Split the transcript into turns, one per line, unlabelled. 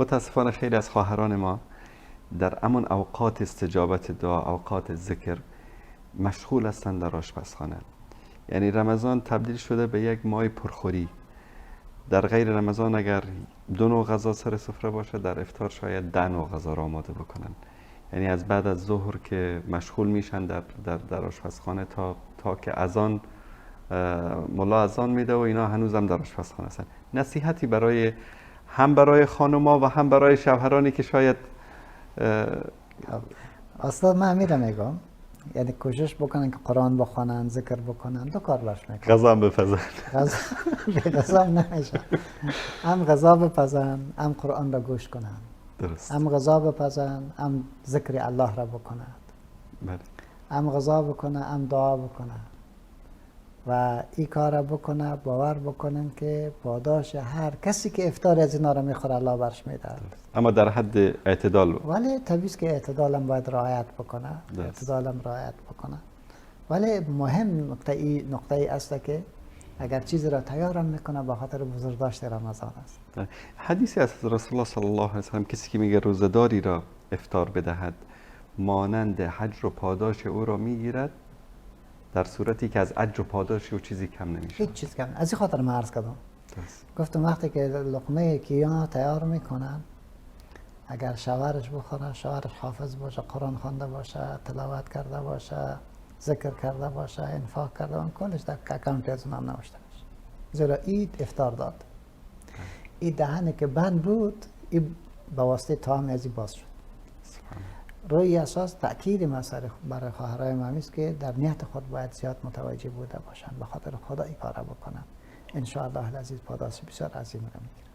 متاسفانه خیلی از خواهران ما در همان اوقات استجابت دعا، اوقات ذکر، مشغول هستند در آشپزخانه. یعنی رمضان تبدیل شده به یک ماه پرخوری. در غیر رمضان اگر 2 نوع غذا سر سفره باشه، در افطار شاید 10 نوع غذا را آماده بکنن. یعنی از بعد از ظهر که مشغول میشن در آشپزخانه تا که اذان، ملا اذان میده و اینا هنوزم در آشپزخانه هستن. نصیحتی برای هم برای خانوما و هم برای شوهرانی که شاید
استاد، من همی ره میگم، یعنی کوشش بکنن که قرآن بخوانن، ذکر بکنن، دو کار برش میکنن.
غذا هم بپزن.
غذا بی غذا هم نمیشه. هم غذا بپزن، هم قرآن را گوش کنن. هم غذا بپزن، هم ذکر الله را بکنن. هم غذا بکنه، هم دعا بکنه و این کار را بکنه. باور بکنن که پاداش هر کسی که افطار از اینا را میخوره الله برش میده.
اما در حد اعتدال.
ولی طبیعی است که اعتدال هم باید رعایت بکنه. اعتدال هم رعایت بکنه. ولی مهم نقطه ای است که اگر چیزی را تیار میکنه به خاطر بزرگداشت رمضان است.
حدیثی از رسول الله صلی الله علیه و سلم، کسی که میگه روزه‌داری را افطار بدهد مانند حج و پاداش او را میگیرد، در صورتی که از اجر و پاداش او چیزی کم نمیشه.
هیچ چیز کم. از این خاطر من عرض کردم. گفتم وقتی که لقمه کیا تیار میکنن، اگر شوهرش بخوره، شوهرش حافظ باشه، قرآن خوانده باشه، تلاوت کرده باشه، ذکر کرده باشه، انفاق کرده باشه، کلش در account از اونم نوشته میشه. زیرا اید افطار داد. این دهنی که بند بود، این به واسطه طعام از این باز شد. روی اساس تأکید ما برای خواهرای ما است که در نیت خود باید زیاد متوجه بوده باشند، به خاطر خدا این کارا بکنن. ان شاء الله العزیز پاداش بسیار عظیم را میگیرن.